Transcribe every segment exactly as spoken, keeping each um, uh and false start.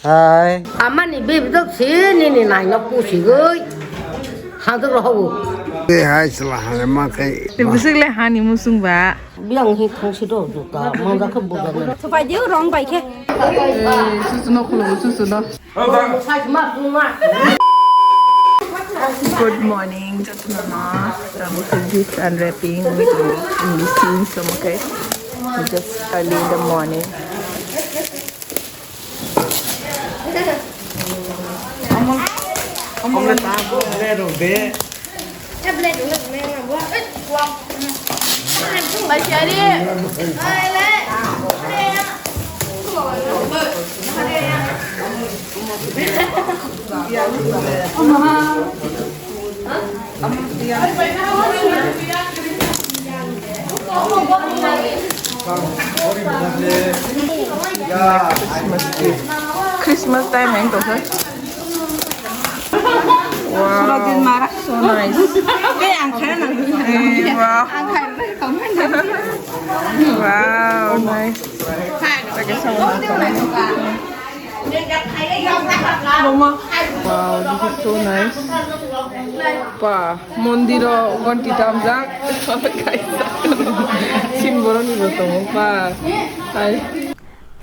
Hai. Amani bebdok se nini naino pusigoi. Hadok rohobo. Te hai sala hale ma kai. Te bwswk le hani musung ba. Biang hi thangsi do duka mangda khe buda. Supai diu rong bai khe. Eh, susu no khulo susu do. Good morning, jotono. Tamo khe gift unwrapping, we do in the scenes, tamo khe just early in the morning. Christmas gift. Christmas time hai tongkha. Wow. So nice. Eh, wow. Wow, nice. Wow, this is so nice. Pa, mondiro gonti tamjak. Kaisa. Sin boroni bo tongo, pa. Hai.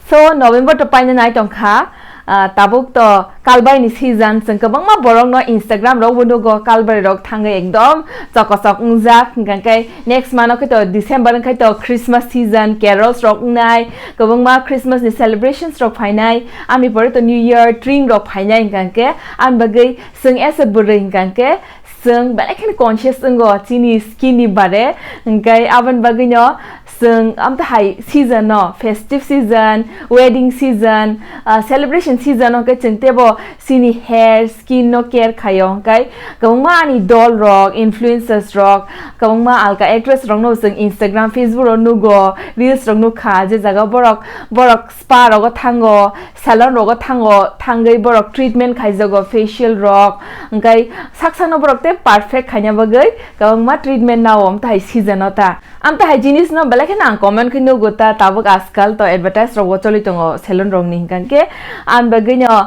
So, November to paina nai tongkha, ah, tabuk to kalbai ni season, chwng kwbangma borok no Instagram rok bo nugo, kalbai rok thangwi ekdom chokosok wngjak, hwnkha khe next month o khe to December wngkha to Christmas season, carols rok wngnai, kwbangma Christmas ni celebrations rok phainai, ani pore to New Year, tring rok phainai, hwnkha khe ani bagwi chwng as a bwrwi hwnkha khe chwng belai kheno conscious wngo chini skin ni bare, hwnkhe aboni bagwi no chwng amtahai season no, festive season, wedding season, ah, celebration season o khe chwng teibo chini hair, skin no care khaio, hwnkhe kwbangma ani dol rok, influencers rok, kwbangma alka actress rok no chwng Instagram, Facebook o nugo, reels rok nukha, je jaga borok, borok spa rogo thango, salon rogo thango, thangwi borok treatment khaijago, facial rok, hwnkhe sak sakno borok tei perfect khaina bagwi kwbangma treatment nao, amtahai season o ta. Amtahai jinis no belai kheno ang comment khe nugo ta, tabuk ajkal to advertise rogo choli tongo salon rokni, hwnkha khe ani bagwi no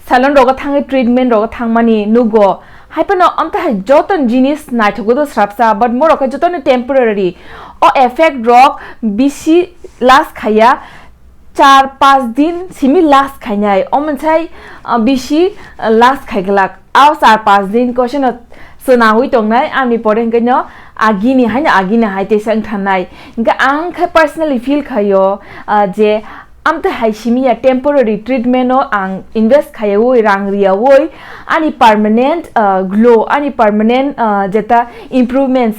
salon rogo thangwi treatment rogo thangmani nugo. Hai phano amtahai joto jinis naithogwi do srapsa, but morok khe jotono temporary. O effect rok bisi last khaiya, char panch din simi last khainai. O monsai, ah, bisi, ah, last khaiglak. O char panch din koisano chwnawi tongnai, ani pore hwnkhe no agini haino agini hai teisa wngthanai. Hwnkhe ang khe personally feel khaio, ah, je amtahai simi ya temporary treatment o ang invest khaiyawi, rang riyawi, ani permanent, ah, glow, ani permanent, ah, jeta improvements,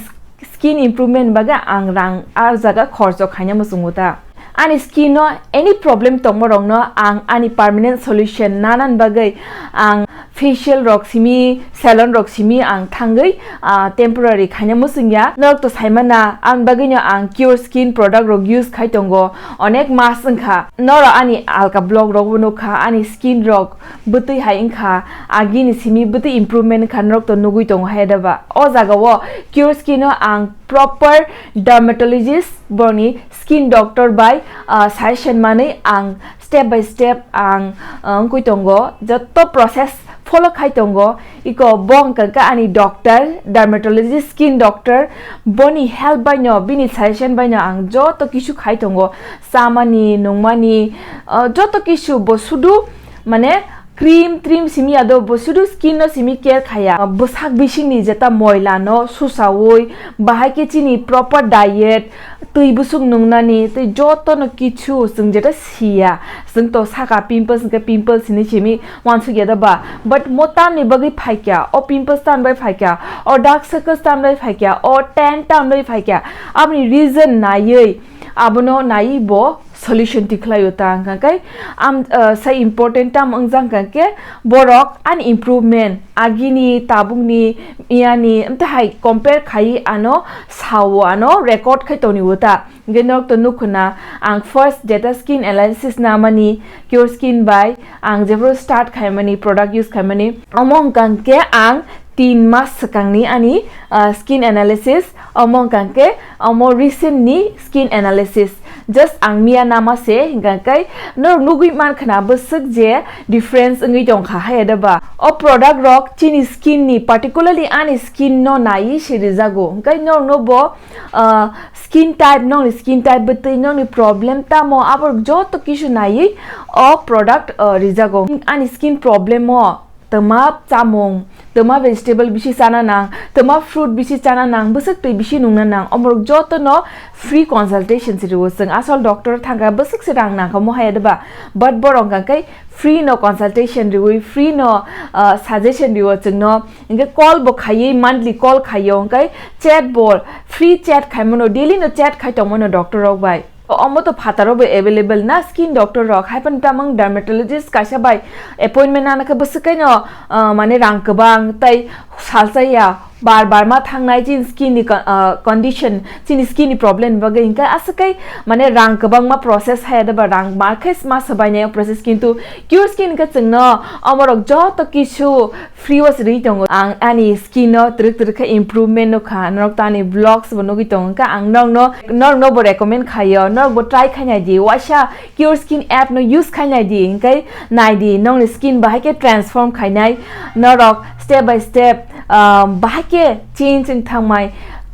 skin improvement bagwi ang rang a jaga khorcho khaina muchungo ta. Ani skin no any problem tongma rokno ang ani permanent solution nanan bagwi ang facial rok simi, salon rok simi ang thangwi, ah, temporary khaina muchungya. Norok to saimana, ang bagwino ang Cure Skin product rok use khai tongo, onek mas wngkha. Norok ani alka vlog rok bo nukha, ani skin rok bwtwi hai wngkha, agini simi bwtwi improvement wngkha, norok to nugwi tongo hai da ba. O jaga o Cure Skin o ang proper dermatologist borokni skin doctor bai, ah, suggestion manwi ang step by step ang, ah, wngwi tongo, joto process follow khai tongo. Iko bo wngkha khe ani doctor, dermatologist, skin doctor, boni help bai no, bini suggestion bai no ang joto kisu khai tongo, chamani, nungmani, ah, joto kisu bo sudu mane cream trim simi ya do, bo sudu skin no simi care khaya. Bwsak bisingni jeta moila no susaui, bahai khe chini proper diet, twi bwswk nungnani, tei jotono kichu chwng jeta siya. Chwng to saka pimples hwnkhe pimples hinwi simi uansuk ya da ba? But mo tamni bagwi phaikya, o pimples tamni bagwi phaikya, o dark circles tamni bagwi phaikya, o tan tamni bagwi phaikya. Aboni reason naiwi, abono naiwi bo solution tikhlaio ta, hwnkha khe am, ah, sai important tam wngjak hwnkha khe borok ani improvement, agini, tabukni, iyani, amtahai compare khaiwi ano sao, ano record khai tonio ta. Hwnkhe norok to nukhuna, ang first jeta skin analysis namani, Cure Skin bai ang jephuru start khaimani, product use khaimani, omo hwnkha khe ang tin mas swkangni ani, ah, skin analysis, omo hwnkha khe omo recent ni skin analysis. Just ang miya nama se, hingka kai norok nugui man khna bwswk je difference wngwi tong kha haya da ba. O product rok chini skin ni, particularly ani skin no naiwi se rijago. Hingkai norok no bo, ah, skin type, nokni skin type bwtwi, nokni problem tamo, abo joto kisu naiwi o product, ah, rijago. Ani skin problem o twma chamung, twma vegetable bisi chana nang, twma fruit bisi chana nang, bwswk twi bisi nungna nang, omorok joto no free consultation se rwo chwng. Asol doctor thangkha bwswk se rang nangkha mo haya da ba, but borok hingka kai free no consultation riwi, free no, ah, suggestion riwo chwngno. Hingke call bo khaiwi, monthly call khaiyo, hingke chat bo, free chat khaimano, daily no chat khai tongmano doctor rok bai. Omo to phataro bo available na skin doctor rok, hai phano tamang dermatologist kaisa bai appointment nana khe bwswk kaino, ah, mane rang kwbang tei salsa ya bar bar ma thangnai chini skin ni con-, ah, condition, chini skin ni problem ni bagwi hingke aswk kai mane rang kwbangma process hai da ba rang ma khe ma swbainai o process, kintu Cure Skin khe chwngno omorok joto kisu free o se rwi tongo. Ang ani skin no twrwk twrwk khe improvement nukha, norok to ani vlogs bo nugwi tongo, hingke ang norokno, norokno bo recommend khaio, norok bo try khainai di, waisa Cure Skin app no use khainai di, hingke nai di, nokni skin bahai khe transform khainai, norok step by step, ah, bahai khe change wng thangmai,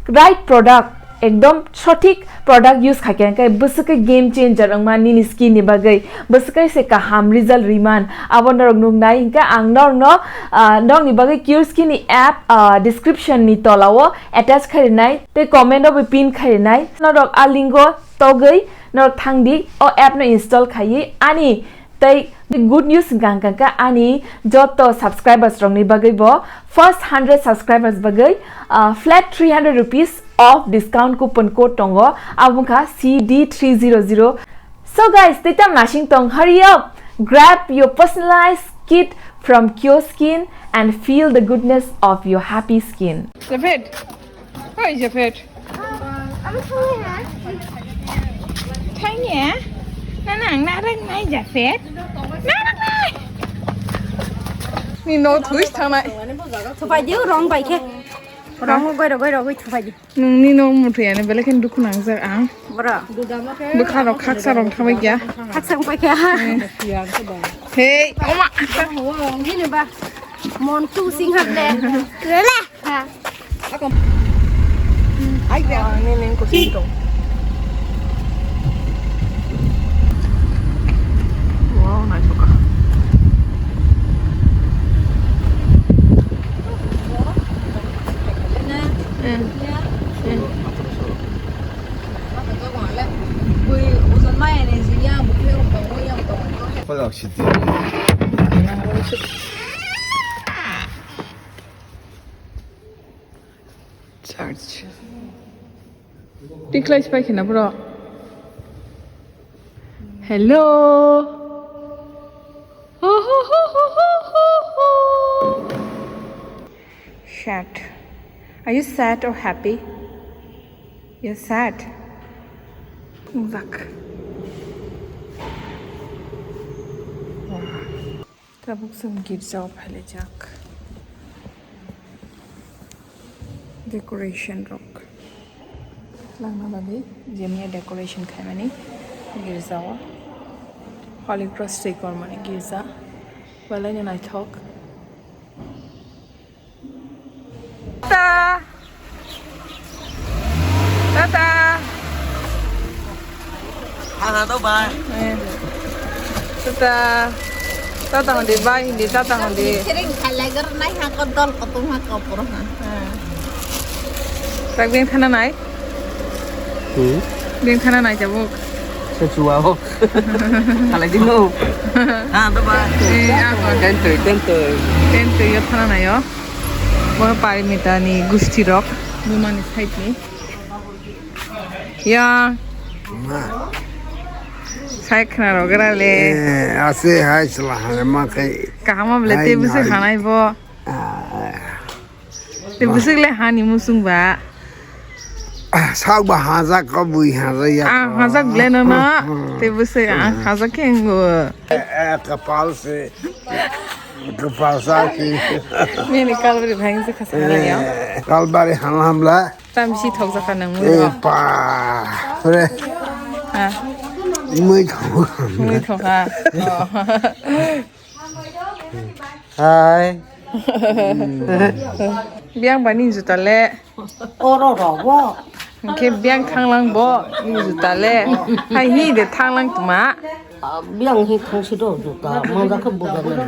right product, ekdom sothik product use khaikhe hingke bwswk khe game changer wngma nini skin ni bagwi, bwswk khe se kaham result riman, abo norok nuknai. Hingke ang norokno, ah, norokni bagwi Cure Skin ni app, ah, description ni tola o attach khai rinai tei comment o bo pin khai rinai. Norok a link o togwi norok thang di, o app no install khaiwi ani tei good news hingka hingka khe ani joto subscribers rokni bagwi bo first hundred subscribers bagwi, ah, flat three hundred rupees of discount coupon code tongo, abo wngkha C D three zero zero. So guys, tei tam nasing tong, hurry up, grab your personalized kit from Cure Skin and feel the goodness of your happy skin. David. Oi, Japhet. Thangya? Na nang narak nai, Japhet? Narak nai! Ni no thui thangnai. Thupai diu, rong bai khe. Rong goi rok, goi rok, goi thupai di. Nungni no muthuyani belai khe dukhu nangjak ang. Bro. Bwkha rok khaksa rok thabai kya. Khaksa bai kya. Hey, oma. Hini ba. Mon tu sing hab le. Lele. Ha. Ai, be, ang ni neng ko sing tong. Wow, naithoka. Eh. Eh. Church. Tikhlai spai khena bro. Hello. Sad. Are you sad or happy? You're sad. Look. Wow. Tabuk chwng girjao phailaijak. Decoration rok langna bagwi, jemia decoration khaimani girjao. Holy Cross twi kormani girja. Belaino naithok. Ta. Tata. Ano to ba? Eh. Tata. Tata hondi bai hindi tata hondi. Sering kalagar nai ha ko dol ko tum ha ko puro ha. Eh. Tak beng thana nai. Hmm? Beng thana nai jabuk. Sesuai ho. Kalai dino. Ha to ba? Eh, ako. Tentoi, tentoi. Tentoi yo thana nai yo. Bo Parimita ni gusti rok, buma ni side ni. Ya. Ma. Sai khna rok gra le. Eh, ase hai sala hale ma khai. Kahama bele hai te bwswk nai. Hanai bo. Ah. Te bwswk le hani musung ba. Ah, sak ba hajak ko bui hajak ya. Ah, hajak bele no na. Hmm. Te bwswk ah, hajak khe ngo. Eh, eh, kapal se. Kapal sa ki. Nini kalbari bhang se khasa na ya. Eh, kalbari halam la. Tam si thok jaka nang mu. Eh, pa. Pre. Ah. Mui thok. Mui thok ha. Oh. Hai. Biang bani juta le. Oro rogo. Hingke biang thanglang bo ni juta le. Hai hi de thanglang tuma. Biang hi thangsi do juta. Mangda khe buda na.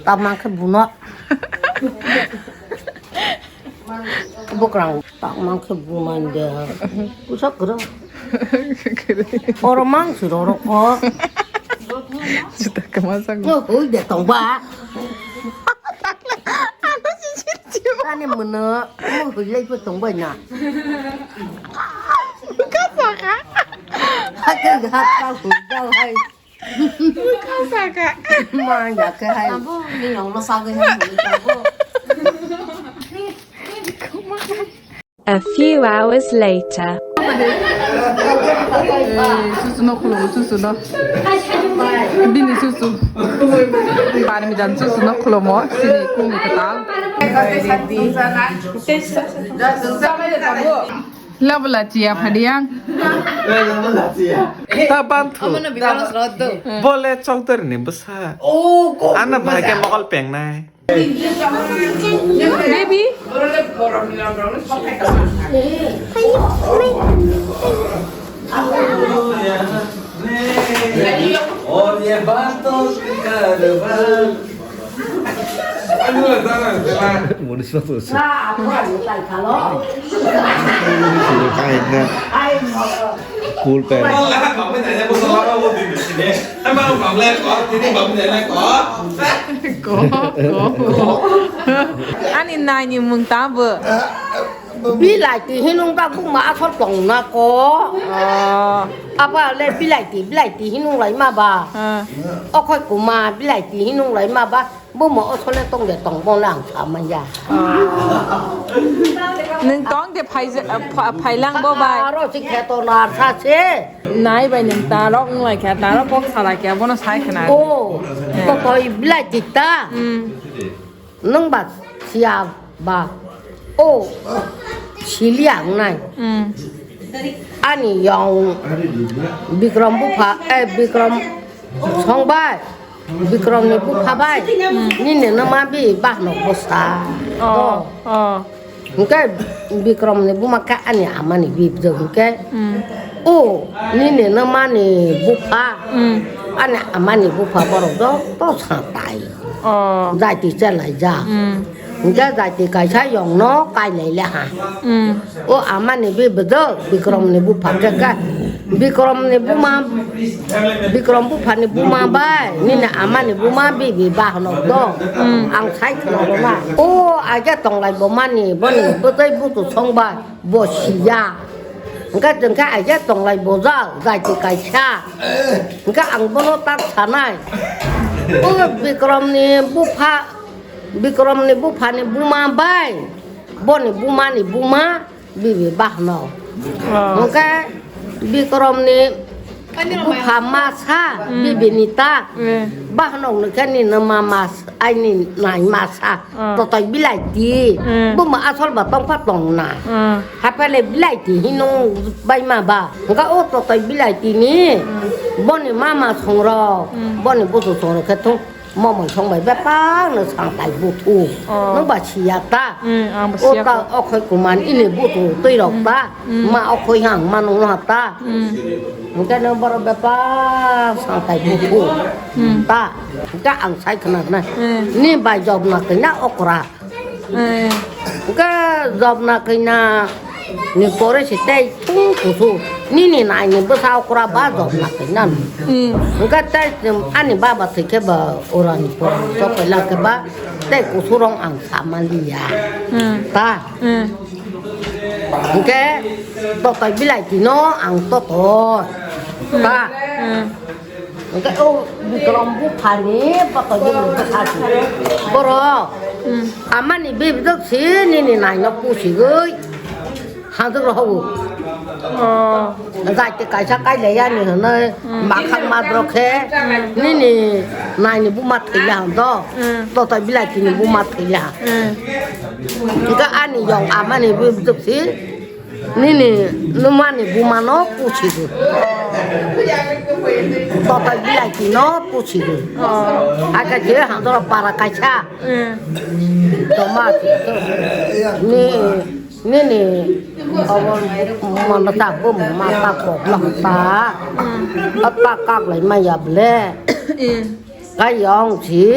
Tama khe buno. Bukrang tak mangkhe bumang de. Pusa kro. Oro mang si ro ro ko. Juta kama sang. No, hui de tong ba. Ani mena, mo hui lai pe tong ba na. Kasa ka. Hake ga ta hui da hai. Kasa ka. Ma ya ke hai. Abo, ni yong lo sa ke hai, ni ka bo. A few hours later. Susu no khulomo, susu no. Bini susu. Parmesan susu no khulomo, sini kumi katal. Labula chia phadiang. Ta banthu. Bole chokdar ni bwsa. Ana bahai ke mokol pengnai. Baby. Munis waktu. Cool pen. Ko, ko, ko. Ani naini mung tabo. Bilai ti hinung ba buma asol tong na ko. Oh. Apa le bilai ti, bilai ti hinung lai ma ba. Ah. Okhoi kuma bilai ti hinung lai ma ba. Buma osole tong de tong bo lang sa ma ya. Nung tong de phai, phai lang bo bai. Aro si kheto na sa se. Nai bai nung tarok nung lai khe tarok kok salai khe bono sai khna. Oh. Ko koi bilai ti ta. Hmm. Nwng ba siya ba. O siliya wngnai. Mm. Ani yong Bikram bupha, eh, Bikram song bai. Bikram ni bupha bai. Mm. Nini no ma bi bahno bosta. Oh, oh. Hingke Bikram ni buma khe ani ama ni bi bwswk hingke. Mm. O nini no ma ni bupha. Mm. Ani ama ni bupha borok do to sa tai. Oh. Jaiti chelaijak. Mm. Hingke jaiti kaisa yongno kailai le ha. Mm. O amani bi bwdwk Bikrom ni bupha khe khe. Bikrom ni buma, Bikrom bupha ni buma bai, nini amani buma bibi bahanok do. Mm. Ang sai khna rwna. O aja tonglai bo mani, boni bwtwi butu song bai, bo siya. Hingke jengke aja tonglai bojak, jaiti kaisa. Hingke ang bono tak sanai. O Bikrom ni bupha, Bikrom ni bupha ni buma bai, boni buma ni buma, bibi bahno. Oh. Hingke Bikrom ni bupha masa, hmm, bibi ni tak. Eh. Bahno ni khe ni no ma mas, ai ni nai masa. Ah. Totoi bilai ti. Hmm. Buma asol ba tongkha tongna. Hmm. Hapele bilai ti hinung bai ma ba. Hingke o totoi bilai ti ni, hmm, boni mama songrok, hmm, boni busu songrok khe thung momon song bai bepang no sang tai buthu. Oh. Nung ba siya ta. Hmm, ang ba siya ko. O ta okhoi kuman ini buthu twi rok ta. Hmm. Ma okhoi hang ma nung no ta. Hmm. Hingke nung boro bepang sang tai buthu. Hmm. Ta. Hingke ang sai khna na. Hmm. Ni bai job na kina okra. Eh. Hingke jobna kina ni pore se tei tung kusu. Nini nai ni bwsa okra ba jobna kina. Hmm. Hingke tei ani baba thwikhe ba ora ni pore so kaila khe ba tei kusu rong ang sama liya. Hmm. Ta. Hmm. Hingke totoi bilai tino ang totoi. Hmm. Ta. Hmm. Hingke o Bikrom buphani botol bini bwkha si. Borok, hmm, amani bibdwk si nini naino pusigwi hanjwk rohogo. Oh. Jaiti kaisa kailaiyani hwnwi, hmm, makhang madrok khe, hmm, nini naini buma thwila hwn do. Hmm. Totoi bilai tini buma thwila. Hmm. Hingke ani yong amani bibdwk si. Nini numani bumano pusigo. Totai bilaitino pusigo. Oh. Aka je handoro para kaisa. Mm. Toma ni, nini obo mano ta bum mata kokla ta. Mm. Apa kaklai maya ble. Mm. Kayong si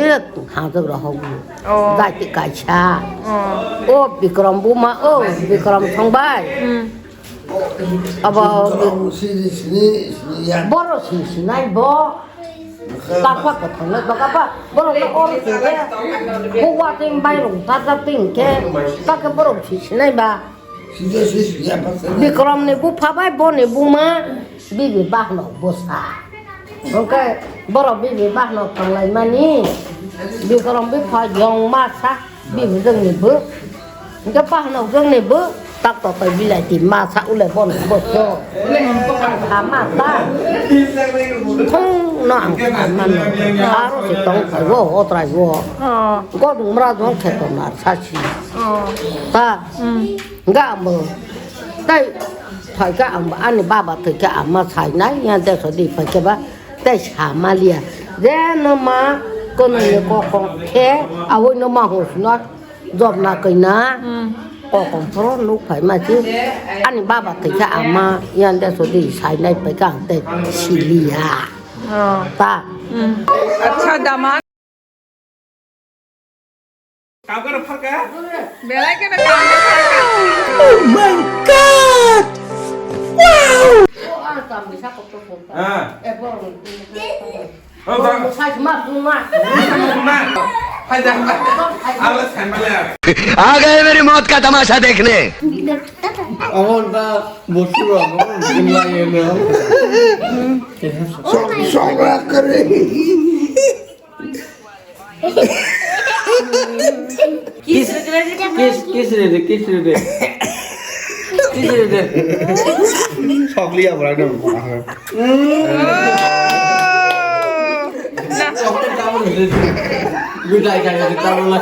hangtok rohok. Oh. Jati kaisa. Oh. O Bikram buma, o Bikram songbai. Hmm. Abo sini, sini, sini, ya. Boro sini sinai bo. Kapa kathang le, kapa. Boro na or sini. Buwa ting bai rung, tata ting ke. Kake boro sini sinai ba. Bikram ni bupha bai bo ni buma bibi bahno bosa. Hwnkhe borok bibi bahno tonglaimani Bikram bupha yong masa bibi jwngni bo. Hwnkhe bahno jwngni bo tak totai bilaiti masa ule bono boso. Ang kha masa. Thung no ang kha mano. Aro se tong phaibo otrai bo. Oh. Godung mra jong kheto mar sasi. Oh. Ta. Hmm. Ga mo. Tai phaikha ang ani baba thwikha ama sainai ya de sodi phaikha ba tai samaliya. Je no ma kono ni kokong khe awoi no ma hosno jobna kaina. Hmm. Kokong pro nuk phai ma si ani baba thwikha ama ya de sodi sainai phaikha ang tai siliya. Oh. Ta. Hmm. Acha dama. Kam kano phalka? Belai kheno kam kano phalka. Oh my God! Wow! Ah. Oh, da. Hai da. Ala sai male. आ गए मेरी मौत का तमाशा देखने। Amon ta bosura, amon gimla yene. Sok, sok kare. Kiss, kiss, kiss re de, kiss re de. Kiss re de. Chokli abra no. Gudai ka ka ta bola.